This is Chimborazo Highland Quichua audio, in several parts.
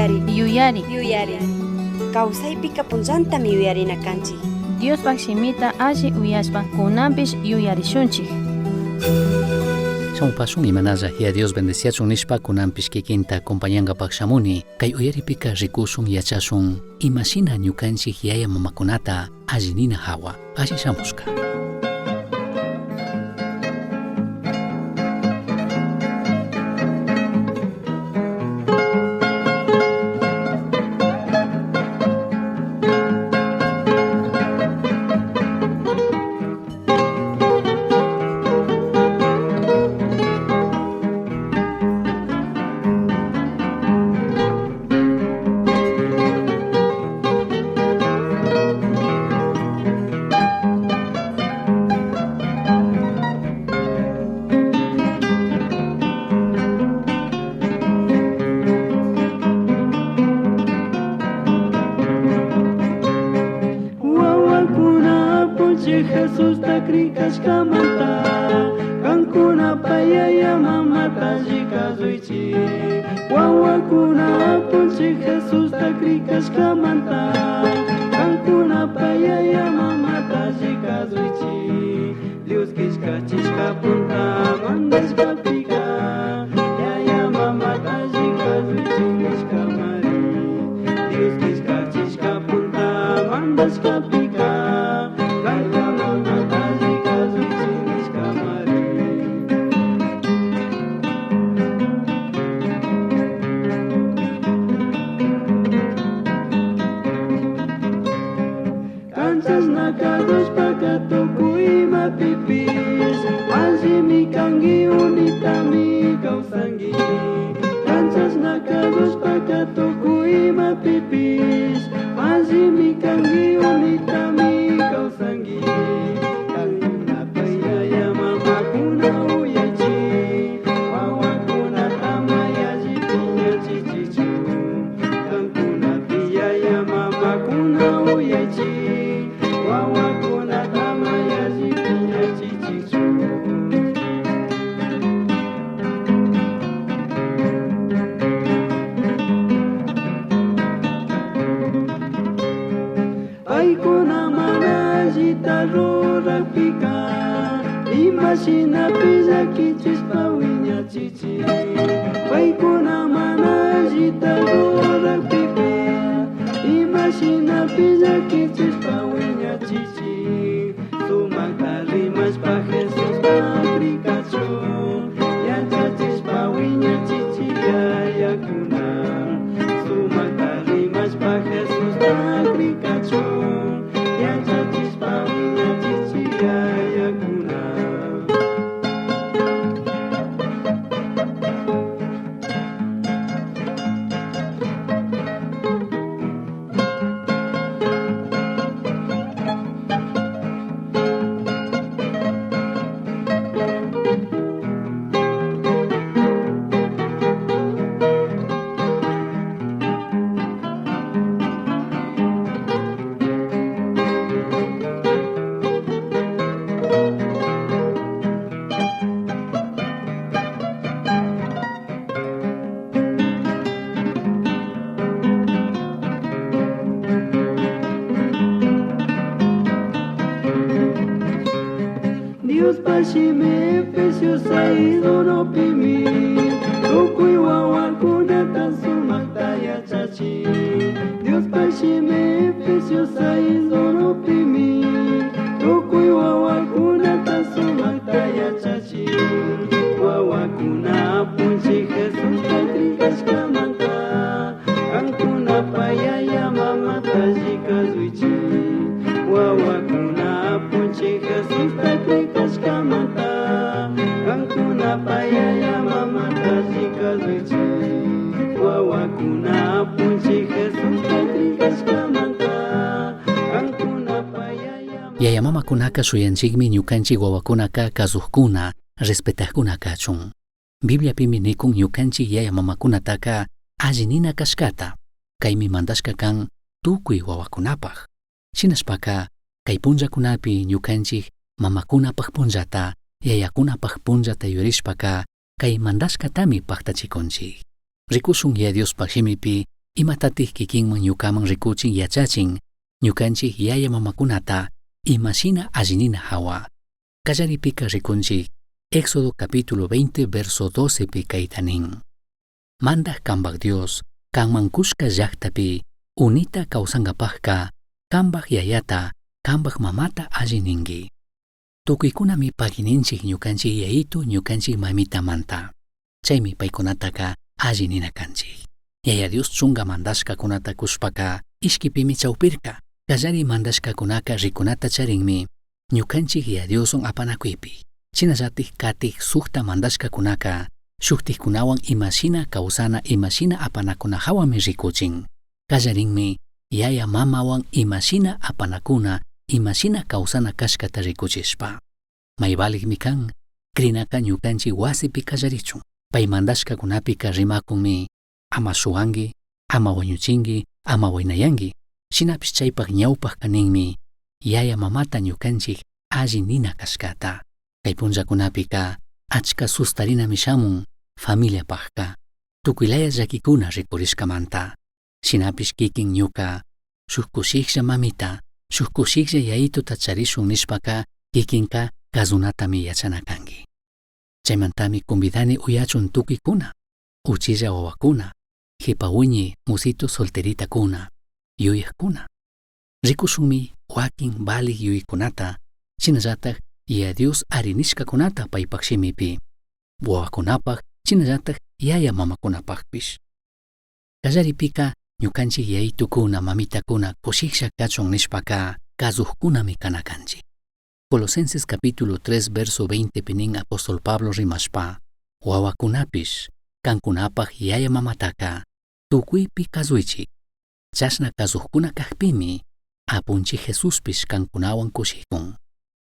Yuyari. Yuyari. Yuyari. Kawsaypika punllantami yuyarina kanchik. Diospaj shimita alli uyashpa kunanpish yuyarishunchik. Shamupasun imanalla ya Dios bendeciachun nishpa kunanpish kikinta acompañangapaj shamuni kay uyaripika rikushun yachashun imashina ñukanchik yaya mamakunata alli nina hawa alli shamushka. Wawakuna apunchik Jesusta krikashkamanta Kankunapa yaya mamata alli kasuychik Wawakuna apunchik Jesusta krikashkamanta Kankunapa yaya mamata alli kasuychik Dios killkachishka punta mandashkapika Yaya mamata alli kasuychik nishkamari Dios killkachishka punta mandashkapika Yaya mamata alli kasuychik nishkamari. Kanchashna kadushpaka tukuy imapipish allimi kanki unitami kawsanki. Kanchashna kadushpaka tukuy imapipish allimi kanki unitami kawsanki. Kankunapa yaya mamakuna uyaychik, wawakunata ama yalli piñachichichu. Kankunapi yaya mamakuna uyaychik, wawakunata ama yalli piñachichichu. Paykuna mana allita rurakpika imashinapi llakichishpa wiñachichik. Paykuna mana allita rurakpika imashinapi llakichishpa wiñachichik. Sumakta rimashpa Jesusta krikachun yachachishpa wiñachichik yayakuna. Sumakta rimashpa Jesusta krikachun yachachishpa wiñachichik yayakuna. Diospa shimi Efesios 6:1pimi tukuy wawakunata sumakta yachachin. Diospa shimi Efesios 6:1pimi tukuy wawakunata sumakta yachachin. Wawakuna apunchik Jesusta krikashkamanta kankunapa yaya mamata alli kasuychik. Wawakuna apunchik Jesusta krikashkamanta kankunapa yaya mamata alli kasuychik. Wawakuna apunchik Jesusta krikashkamanta kankunapa yaya Yaya mamakunaka shuyanchikmi ñukanchik wawakunaka kasukkuna, respetajkuna kachun. Bibliapimi nikun ñukanchik yaya mamakunataka alli nina kashkata, kaymi mandashka kan tukuy wawakunapaj. Shinashpaka kay punllakunapi ñukanchik mamakunapaj punllata, yayakunapaj punllata yuyarishpaka kay mandashkatami paktachikunchik. Rikushun Yaya Diospaj shimipi Imatatik kikinman ñukaman rikuchin yachachin ñukanchik yaya mamakunata imashina allinina hawa. Kallaripika rikunchik Éxodo capítulo 20 verso 12 pi kayta nin. Mandaj kambaj Dios kanman kushka llaktapi unita kawsankapajka kambaj yayata kambaj mamata alli ninki. Tukuykunami pakininchik ñukanchik yayitu ñukanchik mamitamanta. Chaymi paykunataka alli nina kanchik. Yaya Dios chunga mandashkakunata kushpaka ishkipimi chawpirka. Kallari mandashkakunaka rikunata charinmi ñukanchik Yaya Dioswan apanakuypi. Shinallatik katik sukta mandashkakunaka shuktikkunawan imashina kawsana imashina apanakunahawami rikuchin. Kallarinmi yaya mamawan imashina apanakuna imashina kawsana kashkata rikuchishpa. May valikmi kan krinaka ñukanchik wasipi kallarichun. Pay mandashkakunapika rimakunmi ama shuwanki, ama wañuchinki, ama waynayanki. Shinapish chaypak ñawpajka ninmi yaya mamata ñukanchik alli nina kashkata. Kay punllakunapika achka sustarinami shamun familiapajka. Tukuylaya llakikuna rikurishkamanta. Shinapish kikin ñuka shuk kushiklla mamita, shuk kushiklla yayituta charishun nishpaka kikinka kazunatami yachana kanki. Chaymantami convidani uyachun tukuykuna, uchilla wawakuna, jipa wiñi musito solteritakuna, yuyajkuna. Rikushunmi wakin valik yuyaykunata, shinallatak Yaya Dios arinishkakunata paypak shimipi, wawakunapaj shinallatak yaya mamakunapajpish. Kallaripika ñukanchik yayitukuna mamitakuna kushiklla kachun nishpaka kazujkunami kana kanchik. Colosenses capítulo 3 verso 20 pi nin apóstol Pablo rimashpa, wawakunapish kankunapaj yaya mamataka tukuypi kazuychik. Chashna kazujkuna kajpimi Apunchik Jesuspish kankunawan kushikun.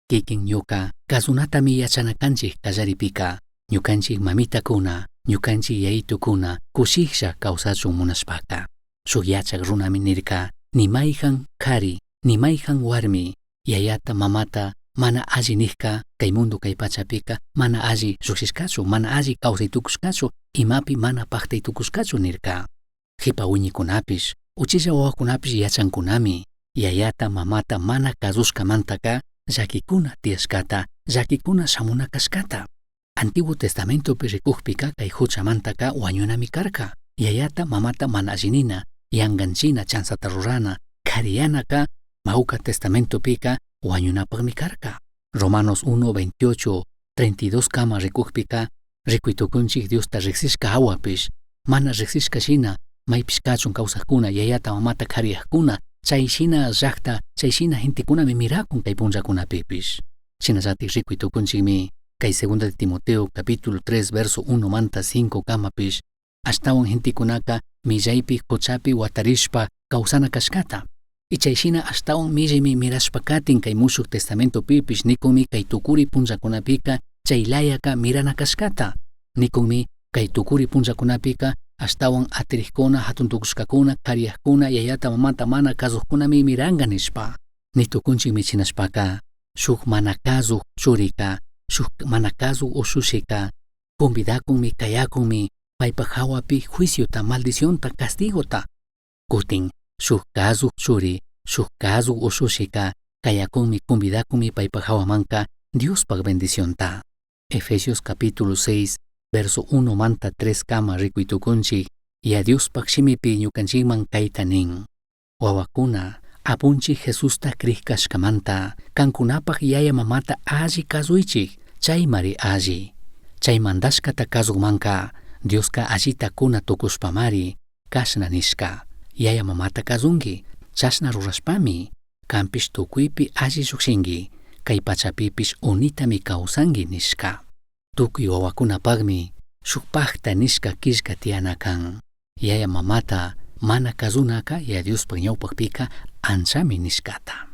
Kikin ñuka kazunatami yachana kanchik kallaripika ñukanchik mamitakuna, ñukanchik yayitukuna kushiklla kawsachun munashpaka. Shuk yachak runami nirka, ni mayjan kari, ni mayjan warmi, yayata mamata mana alli nijka kay mundo kay pachapika mana alli llukshishkachu, mana alli kawsay tukushkachu, imapi mana paktay tukushkachu nirka. Jipa wiñikunapish, uchilla wawakunapish yachankunami, yayata mamata mana kazushkamantaka llakikuna tiyashkata, llakikuna shamuna kashkata. Antiguo Testamentopi rikukpika kay huchamantaka wañunami karka. Yayata mamata mana allinina, yanganchina chanzata rurana, kariyanaka mawka Testamentopika wañunapakmi karka. Romanos 1, 28, 32 kama rikukpika rikuytukunchik Diosta riksishka hawapish, mana riksishka shina maypish kachun kawsakuna, yayata mamata kariyajkuna, chay shina llakta, chay shina gentekunami mirakun kay punllakunapipish. Shinallatik rikuytukunchikmi kay segunda de Timoteo capítulo 3 verso 1 manta 5 kamapish, ashtawan gentekunaka millaypi huchapi watarishpa kawsana kashkata. Y chay shina ashtawan millaymi mirashpa katin kay mushuk testamentopipish nikunmi kay tukuri punllakunapika chay layaka mirana kashkata. Nikunmi kay tukuri punllakunapika ashtawan atirikuna, hatun tukushkakuna, kariyajkuna, yayata mamata mana kazujkunami miranka nishpa. Nitukunchikmi shinashpaka shuk mana kazuj churika, shuk mana kazuj ushushika, convidakunmi, kayakunmi, paypak hawapi juiciota, maldicionta, castigota. Kutin, shuk kazuj churi, shuk kazuj ushushika, kayakunmi, convidakunmi paypak hawamanka Diospak bendicionta. Efesios capítulo 6, verso 1 manta 3 kama rikuytukunchik, Yaya Diospak shimipi ñukanchikman kayta nin. Wawakuna, Apunchik Jesusta krij kashkamanta, kankunapak yaya mamata alli kazuychik, chaymari alli. Chay mandashkata kazukmanka, Dioska allita kuna tukushpamari, kashna nishka, yaya mamata kazunki, chashna rurashpami, kanpish tukuypi alli llukshinki, kay pachapipish unitami kawsanki nishka. Tukuy wawakunapakmi shuk pakta nishka killka tiyana kan. Yaya mamata mana kazunaka Yaya Diospak ñawpakpika anchami nishkata.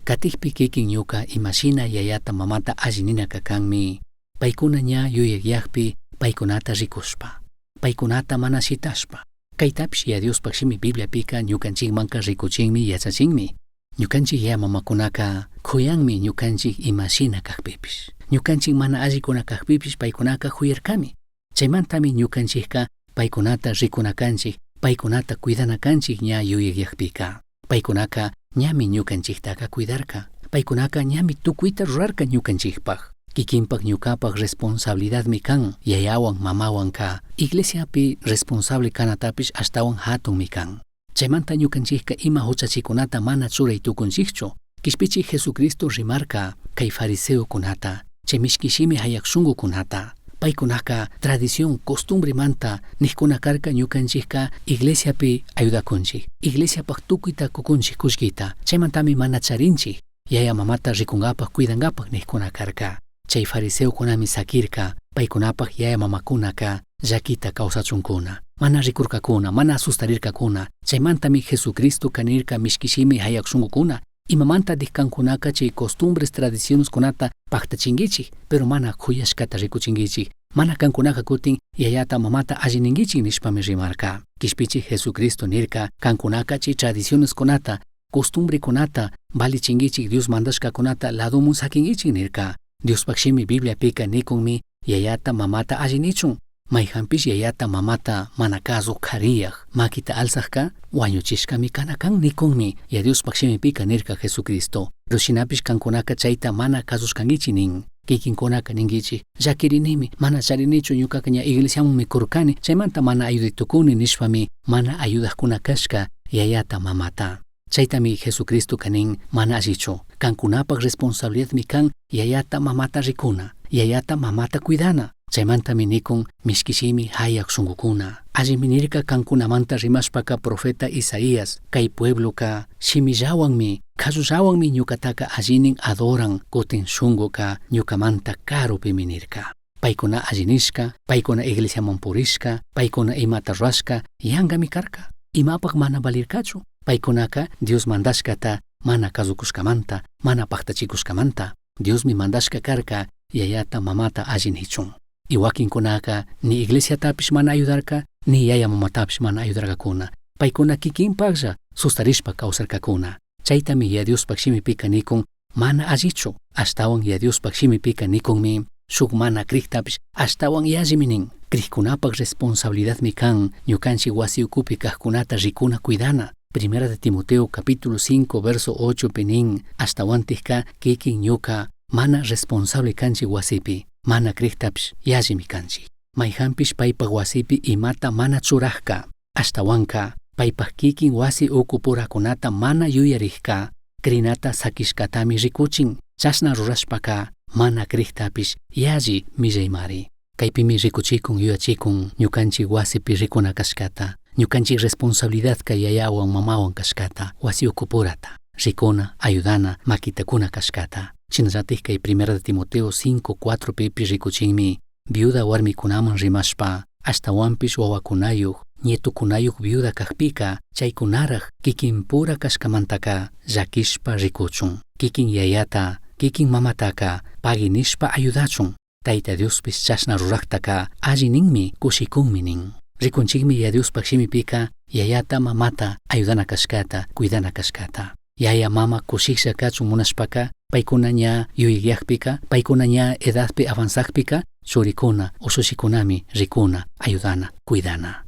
Katikpi kikin ñuka imashina yayata mamata alli ninaka kanmi, paykuna ña yuyakyakpi paykunata rikushpa, paykunata mana shitashpa. Kaytapish Yaya Diospak shimi Bibliapika ñukanchikmanka rikuchinmi yachachinmi. Ñukanchik yaya mamakunaka kuyanmi ñukanchik imashina kakpipish. Ñukanchik mana allikuna kakpipish paykunaka kuyarkami. Chaymantami ñukanchikka paykunata rikunakanchik, Paykunata cuidana kanchik ña yuyayakpika. Paykunaka ñami ñukanchiktaka cuidarka. Paykunaka ñami tukuyta rurarka ñukanchikpaq. Kikinpak ñukapak responsabilidadmi kan yayawan mamawanka iglesiapi responsable kanatapish ashtawan hatunmi kan. Chaymanta ñukanchikka ima huchachikunata mana churay tukunchikchu. Kishpichik Jesucristo rimarka kay fariseokunata, chay mishki shimi hayak shunkukunata. Paykunaka tradición, costumbremanta nikkuna karka ñukanchikka iglesiapi ayudakunchik. Iglesiapak tukuyta kukunchik kullkita. Chaymantami mana charinchik. Yaya mamata rikungapak cuidangapak nikkuna karka. Chay fariseokunami sakirka, paykunapak yaya mamakunaka llakita kawsachunkuna. Mana rikurkakuna, mana asustarirkakuna. Chaymantami Jesucristo kanirka mishki shimi hayak shunkukuna. Imamanta kankunaka chay costumbres, tradiciones kunata paktachinkichik, pero mana kuyashkata rikuchinkichik. Mana kankunaka kutin yayata mamata allininkichik nishpami rimarka. Kishpichik Jesucristo nirka kankunaka chay tradiciones kunata, costumbre kunata, valichinkichik Dios mandashkakunata ladomun sakinkichik nirka. Diospaq shimi Bibliapika nikunmi yayata mamata allinichun. Mayhanpish yayata mamata mana kasuq kariyaq makita alzaqka wañuchishkami kana kan nikunmi ya Diospaq shimipika nirka Jesucristo. Pero shinapish kankunaka chayta mana kasushkankichik nin. Kikinkunaka ninkichik llakirinimi mana charinichu ñukaka ña iglesiamanmi kurkani chaymanta mana ayuday tukuni nishpami mana ayudaqkuna kashka yayata mamata. Chaytami Jesucristo nin mana allichu. Kankunapak responsabilidadmi kan yayata mamata rikuna, yayata mamata cuidana. Chaymantami nikun mishki shimi hayak shunkukuna. Allimi nirka kankunamanta rimashpaka profeta Isaías kay puebloka shimillawanmi qallullawanmi ñukataka allinin adoran kutin shunkuka ñukamanta karupimi nirka. Paykuna allinishka, paykuna iglesiaman purishka, paykuna imata rurashka yankami karka. Imapak mana valirkachu. Paykunaka Dios mandashkata mana kasukushkamanta, mana paktachikushkamanta. Diosmi mandashka karka yayata mamata allinichun. Y wakinkunaka ni iglesiatapish mana ayudarka, ni yaya mamatapish mana ayudarkakuna. Paykuna kikinpaklla sustarishpa kawsarkakuna. Chaytami ya Diospaq shimipika nikun mana allichu. Ashtawan ya Diospaq shimipika nikunmi shuk mana kriktapish ashtawan yallimi nin. Krikkunapak responsabilidadmi kan ñukanchik wasi ukupi kaqkunata rikuna cuidana. Primera de Timoteo capítulo 5 verso 8 pi nin ashtawantikka kikin ñuka mana responsable kanchik wasipi, mana kriktapish yallimi kanchik. Mayhanpish paypak wasipi imata mana churajka, ashtawanka paypak kikin wasi ukupurakunata mana yuyarikka, krinata sakishkatami rikuchin, chashna rurashpaka mana kriktapish yalli millaymari. Kaypimi rikuchikun yuyachikun ñukanchik wasipi rikuna kashkata, ñukanchik responsabilidadka yayawan mamawan kashkata, wasi ukupurata, rikuna, ayudana, makitakuna kashkata. Shinallatik kay Primera de Timoteo 5, 4 pipi rikuchinmi viuda warmikunaman rimashpa, ashtawanpish wawakunayuq, nietukunayuq viuda kajpika, chaykunaraj kikinpura kashkamantaka llakishpa rikuchun. Kikin yayata, kikin mamataka pagui nishpa ayudachun. Tayta Diospish chashna ruraktaka alli ninmi kushikunmi nin. Rikunchikmi ya Diospaq shimipika yayata mamata ayudana kashkata, cuidana kashkata. Yaya mama kushiklla kachun munashpaka, paykuna ña yuyayakpika, paykuna ña edadpi avanzakpika, churikuna, ushushikunami rikuna, ayudana, cuidana.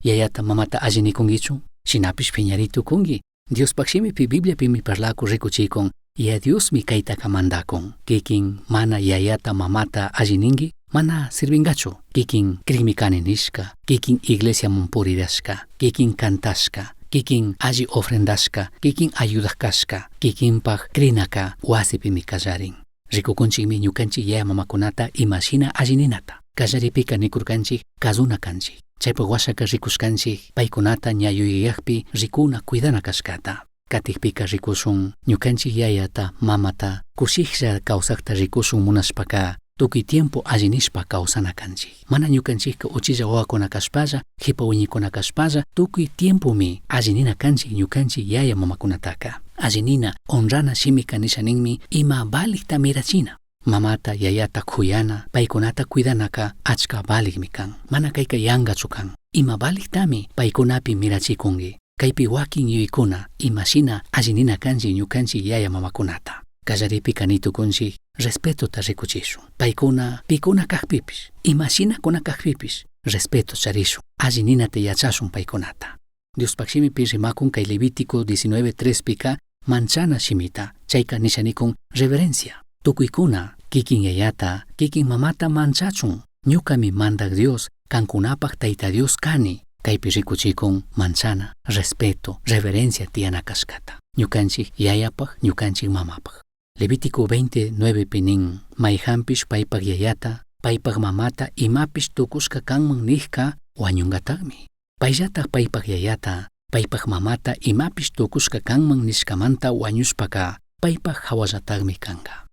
Yayata mamata alli nikunkichu, shinapish piñaritukunki. Diospaq shimipi Bibliapimi parlaku rikuchikun, ya Diosmi kaytaka mandakun. Kikin mana yayata mamata alli ninki, mana sirvingachu. Kikin krikmi kani nishka, kikin iglesiaman purirashka, kikin kantashka, kikin alli ofrendashka, kikin ayudak kashka, kikinpak krinaka wasipimi kallarin. Rikukunchikmi ñukanchik yaya mamakunata imashina allininata. Kallaripika nikurkanchik kazuna kanchik. Chaypak washaka rikushkanchik paykunata ña yuyayakpi rikuna cuidana kashkata. Katikpika rikushun ñukanchik yayata mamata kushiklla kawsakta rikushun munashpaka tukuy tiempo allinishpa kawsana kanchik. Mana ñukanchikka uchilla wawakuna kashpalla, jipa wiñikuna kashpalla, tukuy tiempomi allinina kanchik ñukanchik yaya mamakunataka. Allinina, honrana shimika nisha ninmi ima valikta mirachina. Mamata, yayata kuyana, paykunata cuidanaka achka valikmi kan. Mana kayka yankachu kan. Ima valiktami paykunapi mirachikunki. Kaypi wakin yuyaykuna imashina allinina kanchik ñukanchik yaya mamakunata. Kallaripika nitukunchik respetota rikuchishun. Paykuna pikuna kakpipish, imashina kuna kakpipish, respeto charishun. Alli ninata yachashun paykunata. Diospaj shimipi rimakun kay Levítico 19.3 pika manchana shimita, chayka nishanikun reverencia. Tukuykuna kikin yayata, kikin mamata manchachun. Ñukami mandak Dios, kankunapaj Tayta Dios kani. Kaypi rikuchikun manchana, respeto, reverencia tiyana kashkata. Ñukanchik yayapaj, ñukanchik mamapaj. Levítico 29 pi nin, mayhanpish paypaj yayata, paypaj mamata imapish tukushka kanman nijka wañunkatakmi. Payllataj paypaj yayata, paypaj mamata imapish tukushka kanman nishkamanta wañushpaka paypaj hawallatakmi kanka.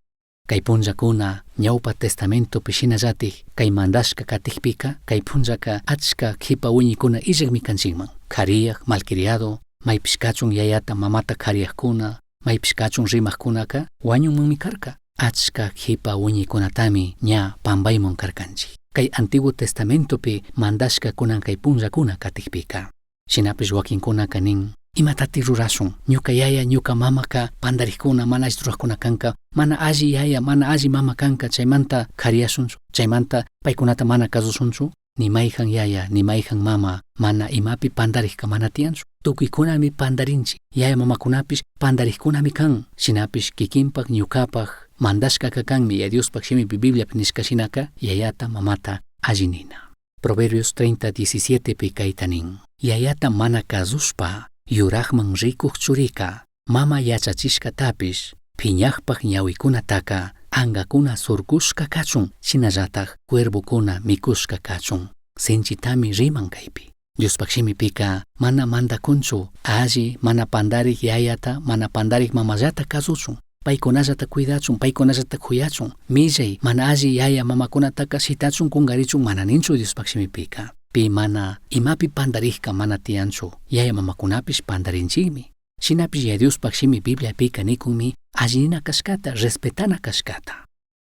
Kay punllakuna ñawpa testamentopi shinallatik kay mandashka katikpika kay punllaka achka kipa wiñikuna illakmi kanchikman. Kariyak, malcriado, maypish kachun yayata mamata kariyakkuna, maypish kachun rimakkunaka wañunmanmi karka. Achka kipa wiñikunatami ña pambayman karkanchik. Kay Antiguo Testamentopi mandashka kunan kay punllakuna katikpika. Shinapish wakinkunaka nin, imatati rurashun, ñuka yaya, ñuka mamaka pandarikuna, mana alli rurakkuna kanka, mana alli yaya, mana alli mama kanka, chaymanta kariyashunchu, chaymanta paykunata mana kasushunchu, ni mayhan yaya, ni mayhan mama, mana imapi pandarikka mana tiyanchu. Tukuykunami pandarinchik, yaya mamakunapish pandarikkunami kan, shinapish kikinpak ñukapaj mandashkaka kanmi, ya Diospaj shimipi Bibliapi nishka shinaka, yayata mamata alli nina. Proverbios 30:17 pi kayta nin, yayata mana kasushpa yurajman rikuj churika, mama yachachishkatapish, phiñajpaj ñawikunataka ankakuna surkushka kachun, shinallataj cuervokuna mikushka kachun. Sinchitami riman kaypi. Diospaj shimipika mana mandakunchu, alli mana pandarik yayata, mana pandarik mamallata kasuchun, paykunallata cuidachun, paykunallata kuyachun, millay mana alli yaya mamakunataka shitachun kunkarichun mana ninchu Diospaj shimipika. Pi mana imapi pandarikka mana tiyanchu, yaya mamakunapish pandarinchikmi. Shinapish ya Diospaj shimi Bibliapika nikunmi alli nina kashkata, respetana kashkata.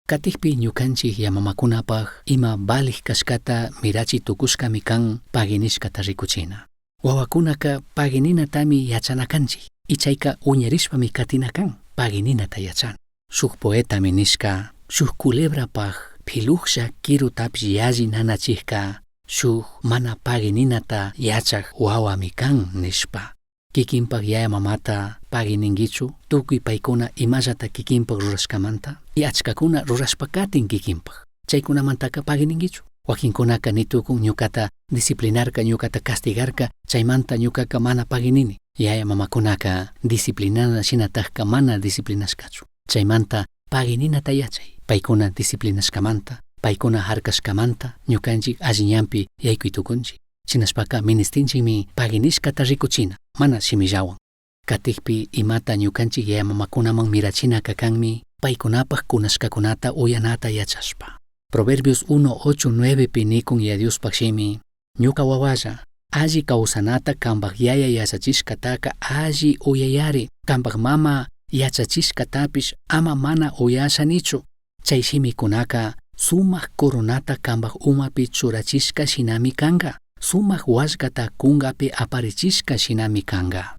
Katikpi ñukanchik ya mamakunapaj ima valij kashkata mirachi tukushkami kan paginishkata rikuchina. Wawakunaka pagininatami yachana kanchik, y chayka uñarishpami katina kan, pagininata yachana. Shuk poetami nishka, shuk culebrapaj pilujlla kirutapish yalli nanachikka, shuk mana pagininata yachak wawami kan nishpa. Kikinpak yaya mamata pagininkichu, tukuy paykuna imallata kikinpak rurashkamanta, y achkakuna rurashpa katin kikinpak. Chaykunamantaka pagininkichu. Wakinkunaka nitukun ñukata disciplinarka, ñukata castigarka, chaymanta ñukaka mana paginini. Yaya mamakunaka disciplinana shinatajka mana disciplinashkachu. Chaymanta pagininata yachay. Paykuna disciplinashkamanta, paykuna harkashkamanta, ñukanchik alli ñanpi yaykuy tukunchik. Shinashpaka ministinchikmi paginishkata rikuchina, mana shimillawan. Katikpi imata ñukanchik yaya mamakunaman mirachinaka kanmi, paykunapaj kunashkakunata uyanata yachashpa. Proverbios 1, 8, 9 pi nikun ya Diospaj shimi, ñuka wawalla, alli kawsanata kanpaj yaya yachachishkataka alli uyayari, kanpaj mama yachachishkatapish ama mana uyashanichu. Chay shimikunaka sumak coronata kanpaj umapi churachishka shinami kanka, sumak wallkata kunkapi aparichishka shinami kanka.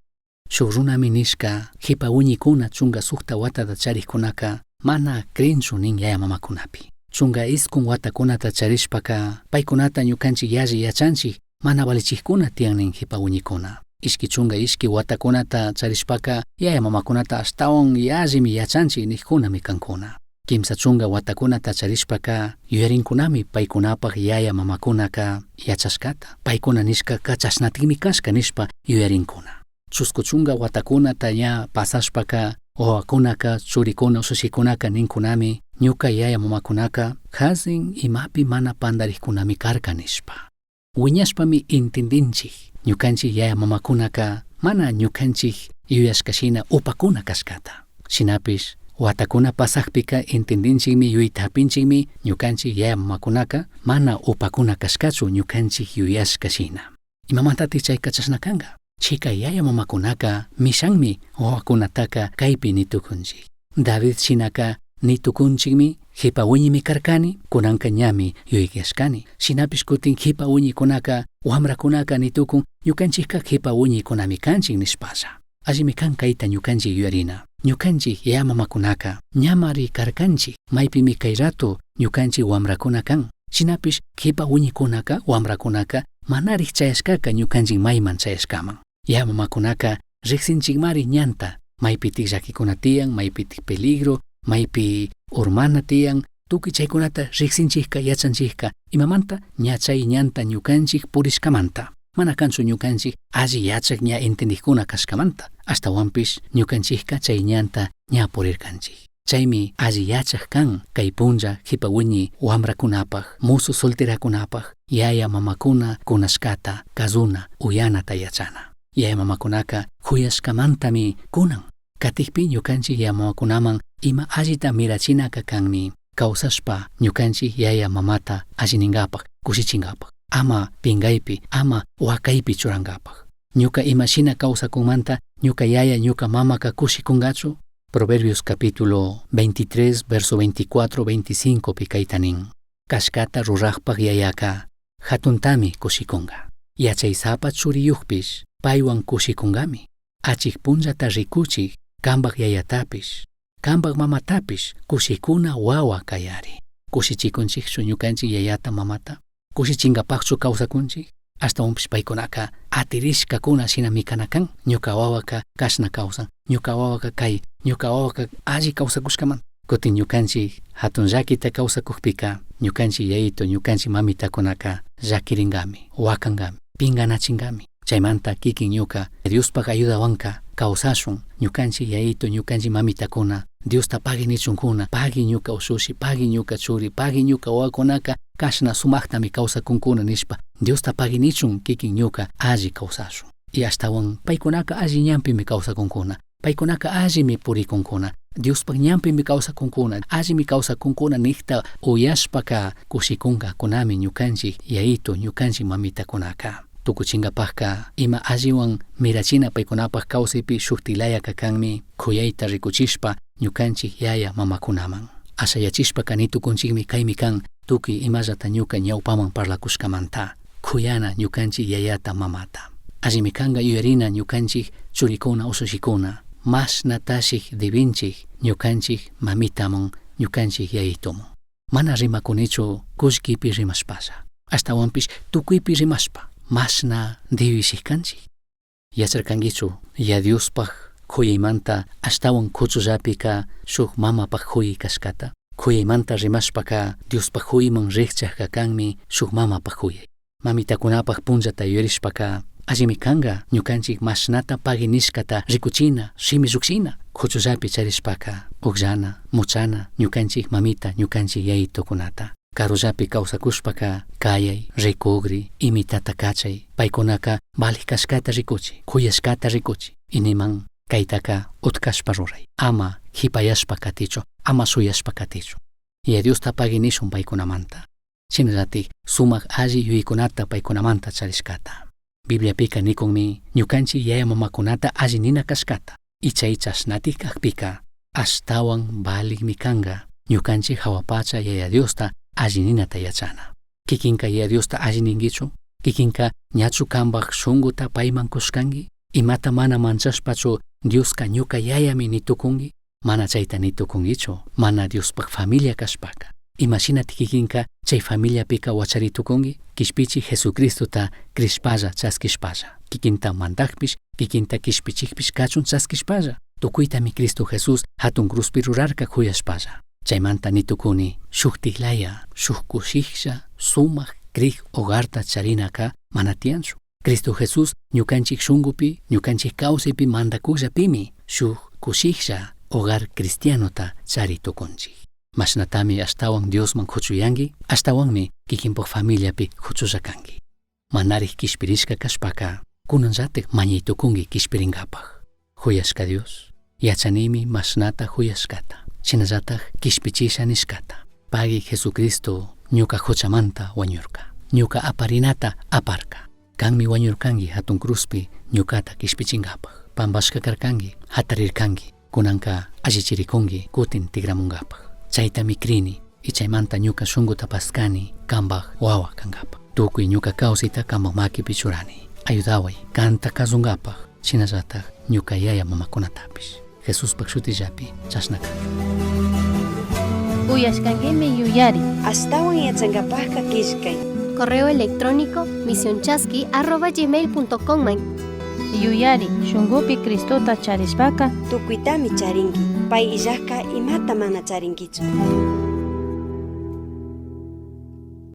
Shuk runami nishka, hipa wiñikuna chunka sukta watata charikkunaka mana crinchu nin yaya mamakunapi. Chunka iskun watakunata charishpaka paykunata ñukanchik yalli yachanchik mana valichikkuna tiyan nin hipa wiñikuna. Ishki chunka ishki watakunata charishpaka yaya mamakunata ashtawan yallimi yachanchik nikkunami kankuna. Kimsa chunka watakunata charishpaka yuyarinkunami paykunapaj yaya mamakunaka yachashkata. Paykuna nishkaka chashnatikmi kashka nishpa yuyarinkuna. Chusku chunka watakunata ña pasashpaka wawakunaka churikuna ushushikunaka ninkunami ñuka yaya mamakunaka hazin imapi mana pandarikkunami karka nishpa. Wiñashpami intindinchik ñukanchik yaya mamakunaka mana ñukanchik yuyashka shina upakuna kashkata. Shinapish watakuna pasakpika intindinchikmi yuyta hapinchikmi ñukanchik yaya mamakunaka mana upakuna kashkachu ñukanchik yuyashka shina. Imamantatik chayka chashna kanka? Chika yaya mamakunaka mishanmi wawakunataka kaypi nitukunchik. David shinaka nitukunchikmi hipa wiñimi karkani, kunanka ñami yuyaykashkani. Shinapish kutin hipa wiñikunaka wamrakunaka nitukun ñukanchikka hipa wiñikunami kanchik nishpalla. Allimi kan kayta ñukanchik yuyarina. Ñukanchik yaya mamakunaka ñamari karkanchik, maypimi kay rato ñukanchik wamrakuna kan. Shinapish hipa wiñikunaka wamrakunaka Manarij chayashkaka ñukanchik mayman chayashkaman. Yaya mamakunaka rijsinchikmari ñanta, maypitik llakikuna tiyan, maypitik peligro, maypi urmana tiyan, tukuy chaykunata rijsinchikka, yachanchikka, imamanta ña chay ñanta ñukanchik purishkamanta. Mana kanchu ñukanchik alli yachak ña entendijkuna kashkamanta, ashtawanpish ñukanchikka chay ñanta ña purirkanchik. Chaymi alli yachak kan kay punlla jipa wiñi wamrakunapaj, musu solterakunapaj, yaya mamakuna kunashkata, kazuna, uyanata yachana. Yaya mamakunaka kuyashkamantami kunan. Katikpi ñukanchik yaya mamakunaman ima allita mirachinaka kanmi kawsashpa ñukanchik yaya mamata allininkapaj, kushichinkapaj. Ama pingaypi, ama wakaypi churankapaj. Ñuka imashina kawsakunmanta, ñuka yaya, ñuka mamaka kushikunkachu? Proverbios capítulo 23, verso 24, 25 pi kayta nin. Kashkata rurajpaj yayaka hatuntami kushikunka. Yachaysapa churiyukpish paywan kushikunkami. Achik punllata rikuchik kambaj yayatapish, kambaj mamatapish kushikuna wawa kayari. Kushichikunchikchu ñukanchik yayata mamata? Kushichinkapajchu kawsakunchik? Ashtawanpish paykunaka atirishkakuna shinami kana kan. Ñuka wawaka kashna kawsan, ñuka wawaka kay, ñuka wawaka alli kawsakushkaman. Kutin ñukanchik hatun llakita kawsakukpika ñukanchik yayito, ñukanchik mamitakunaka llakirinkami, wakankami, pinganachinnkami. Chaymanta kikin ñuka Diospaj ayudawanka kawsashun ñukanchik yayito, ñukanchik mamitakuna Diosta pagui nichunkuna, pagui ñuka ushushi, pagui ñuka churi, pagui ñuka wawakunaka kashna sumaktami kawsakunkuna nishpa Diosta pagui nichun kikin ñuka alli kawsashun. Y ashtawan paykunaka alli ñanpimi kawsakunkuna, paykunaka allimi purikunkuna, Diospaj ñanpimi kawsakunkuna, allimi kawsakunkuna nijta uyashpaka kushikunkakunami ñukanchik yayito, ñukanchik mamitakunaka. Tukuchinkapajka ima alliwan mirachina paykunapaj kawsaypi shuktilayaka kanmi kuyayta rikuchishpa ñukanchik yaya mamakunaman. Ashayachishpaka nitukunchikmi kaymi kan tukuy imallata ñuka ñawpaman parlakushkamanta. Kuyana ñukanchik yayata mamata. Allimi kanka yuyarina ñukanchik churikuna ushushikuna mashnatashik dibinchik ñukanchik mamitamun ñukanchik yayitumun. Mana rimakunichu kullkipi rimashpalla. Ashtawanpish tukuypi rimashpa mashna dibishik kanchik. Yacharkankichu ya Diospaj kuyaymanta ashtawan kuchullapika shuk mamapaj kuyay kashkata. Kuyaymanta rimashpaka Diospaj kuyayman rikchakka kanmi shuk mamapaj kuyay. Mamitakunapaj punllata yuyarishpaka allimi kanka ñukanchik mashnata pagui nishkata rikuchina, shimi llukshina. Kuchullapi charishpaka ukllana, muchana ñukanchik mamita, ñukanchik yayitukunata. Karullapi kawsakushpaka kayay, rikugri, imitata kachay, paykunaka valij kashkata rikuchi, kuyashkata rikuchi. Iniman kaytaka utkashpa ruray. Ama hipayashpa katichu, ama suyashpa katichu. Yaya Diosta pagui nishun paykunamanta. Shinallatik sumak alli yuyaykunata paykunamanta charishkata. Bibliapika nikunmi ñukanchik yaya mamakunata alli nina kashkata. Y chay chashnatik kakpika ashtawan valikmi kanka ñukanchik jawa pacha Yaya Diosta alli ninata yachana. Kikinka Yaya Diosta alli ninkichu? Kikinka ñachu kambaj shunkuta payman kushkanki? Imata mana manchashpachu Dioska ñuka yayami nitukunki? Mana chayta nitukunkichu, mana Diospaj familia kashpaka. Imashinatik kikinka chay familiapika wacharitukunki? Kishpichik Jesucristota crishpalla chaskishpalla. Kikinta mandakpish, kikinta kishpichikpish kachun chaskishpalla. Tukuytami Cristo Jesús hatun cruzpi rurarka kuyashpalla. Chaymanta nitukuni shuktiklaya, shuk kushiklla, sumak krik hogarta charinaka mana tiyanchu. Cristo Jesús ñukanchik shunkupi, ñukanchik kawsaypi mandakullapimi shuk kushiklla hogar cristianota chari tukunchik. Mashnatami ashtawan Diosman kuchuyanki, ashtawanmi kikinpaj familiapi kuchulla kanki. Manarik kishpirishka kashpaka, kunanllatik mañay tukunki kishpirinkapaj. Huyashka Dios, yachanimi mashnata huyashkata, shinallatak kishpichisha nishkata. Pagui Jesucristo ñuka huchamanta wañurka, ñuka aparinata aparka. Kanmi wañurkanki hatun cruzpi ñukata kishpichinkapaj. Pampashka karkanki, hatarirkanki, kunanka allichirikunki kutin tigramunkapaj. Chaytami krini y chaymanta ñuka shunkuta paskani kambaj wawa kankapaj. Tukuy ñuka kawsayta kambaj makipi churani. Ayudaway kanta kasunkapaj, shinallatak ñuka yaya mamakunatapish. Jesuspaj shutillapi chashna kachun. Uyashkankimi yuyari. Ashtawan yachankapajka killkay. Correo electrónico misionchasqui@gmail.com. Yuyari shunkupi Cristota charishpaka Tukuytami charinki. Pay illajka imata mana charinkichu.